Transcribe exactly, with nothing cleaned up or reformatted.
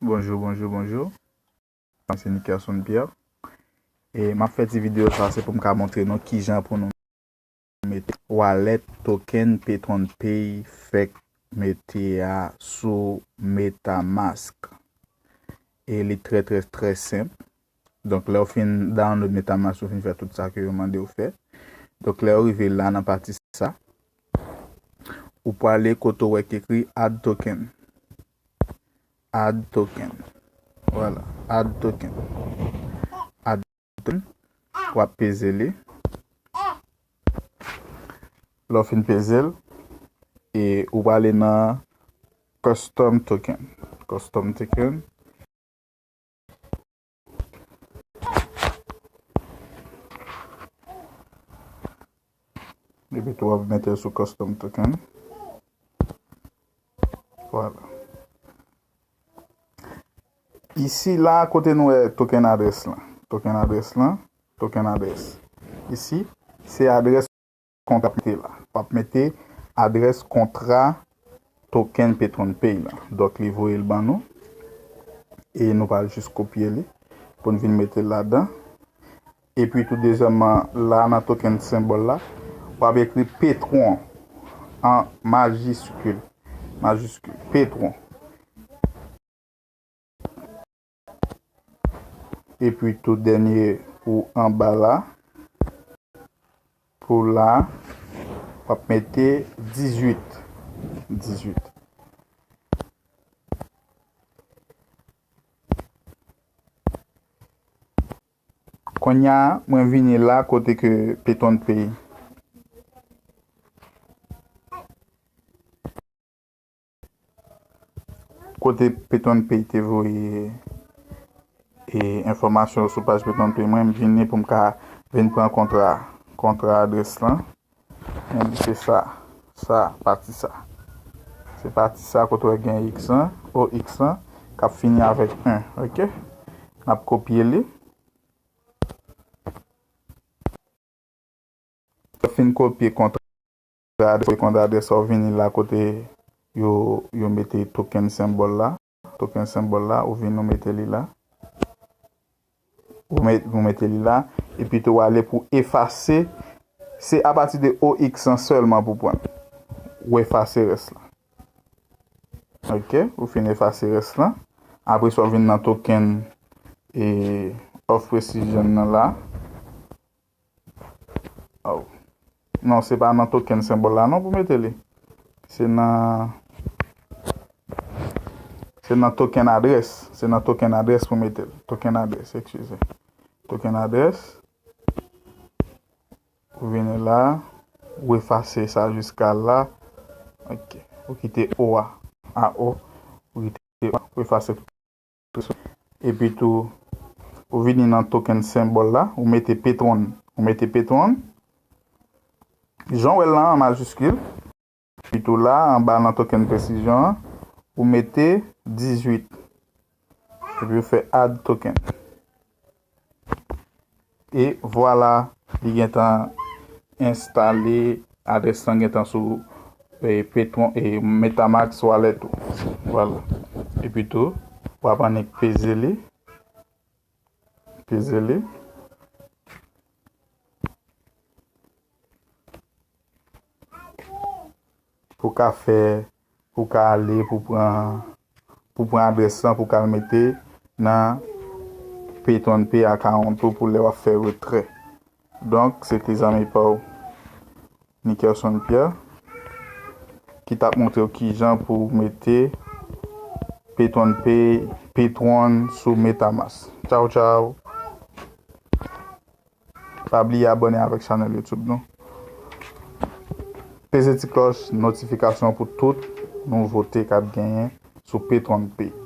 Bonjou, bonjou, bonjou. Mwen se Nickerson Pierre. E m ap fè ti videyo sa, se pou m ka montre nou kijan pou nou mete wallet token Petron Pay fèk mete a sou MetaMask. E li trè, trè, trè senp. Donk, lè w fin download MetaMask, ou fin fè tout sa ke yo mande w fè. Donk, lè w rive la nan pati sa, ou prale kote w wè k ekri Add Token. Add Token. Vwala, Add Token. Add Token. W ap peze li. Lè w fin peze l, e ou prale nan Custom Token. Custom Token. Epi tou w ap mete l sou Custom Token. Vwala. Isi la, kote nou wè token adrès lan. Token adrès lan. Token adrès. Isi, se adrès kontra w ap mete la. W ap mete adrès kontra token Petron Pay la. Donk, li voye l ban nou. E nou pral jis kopye li pou n vin mete l ladan. Epi tou, dezyèmman, la nan token senbòl la, w ap ekri Petron an majiskil. Majiskil. Petron. Epi tou dènye pou anba la. Pou la, w ap mete dizuit. Dizuit. Kounye a, mwen vini la kote ke Petron Pay. Kote Petron Pay te voye, e, enfòmasyon sou paj Petron Pay mwen, m vini pou m ka vin pran kontra, kontra adrès lan. Men se sa, sa, pati sa. Se pati sa kote w gen X lan, O X lan, k ap fini avèk en, oke? N ap kopye li. Lè w fin kopye kontra adrès, kontra adrès sa, w vini la kote yo, yo mete token senbòl la. Token senbòl la, ou vin ou mete li la. Ou met, ou mete li la. Epi tou w ale pou efase. Se apati de O X lan sèlman pou pran. Ou efase rès la. Oke, ou fin efase rès lan. Apre sa, w vin nan token e of precision nan la. Oh. Non, se pa nan token senbòl la non pou mete li. Se nan, se nan token adrès. Se nan token adrès pou mete l. Token adrès, eskize. Token adrès. Ou vini la, ou efase sa jiska la. Oke. Ou kite O a. A O. Ou kite O a. Ou efase tout. Epi tou, ou vini nan token senbòl la, ou mete Petron. Ou mete Petron. Jan w wè l lan an majiskil. Epi tou la, anba nan token presizyon an, ou mete dizuit. Epi ou fè add token. E vwala, li gentan enstale, adrès lan gentan sou, e, Petron, e, MetaMask wallet ou. Vwala. Epi tou, w ap annik peze li. Peze li. Pou ka fè, pou ka ale, pou pran, pou pran adrès lan, pou ka al mete nan Petron Pay account ou pou lè w ap fè retrè. Donk, se te zanmi pa w, Nickerson Pierre, ki t ap montre w kijan pou w mete Petron Pay, Petron sou MetaMask. Tchaw, tchaw! Pa bliye abòne avèk chanèl YouTube nou. Peze ti klòch notifikasyon pou tout nouvote k ap genyen sou Petron Pay.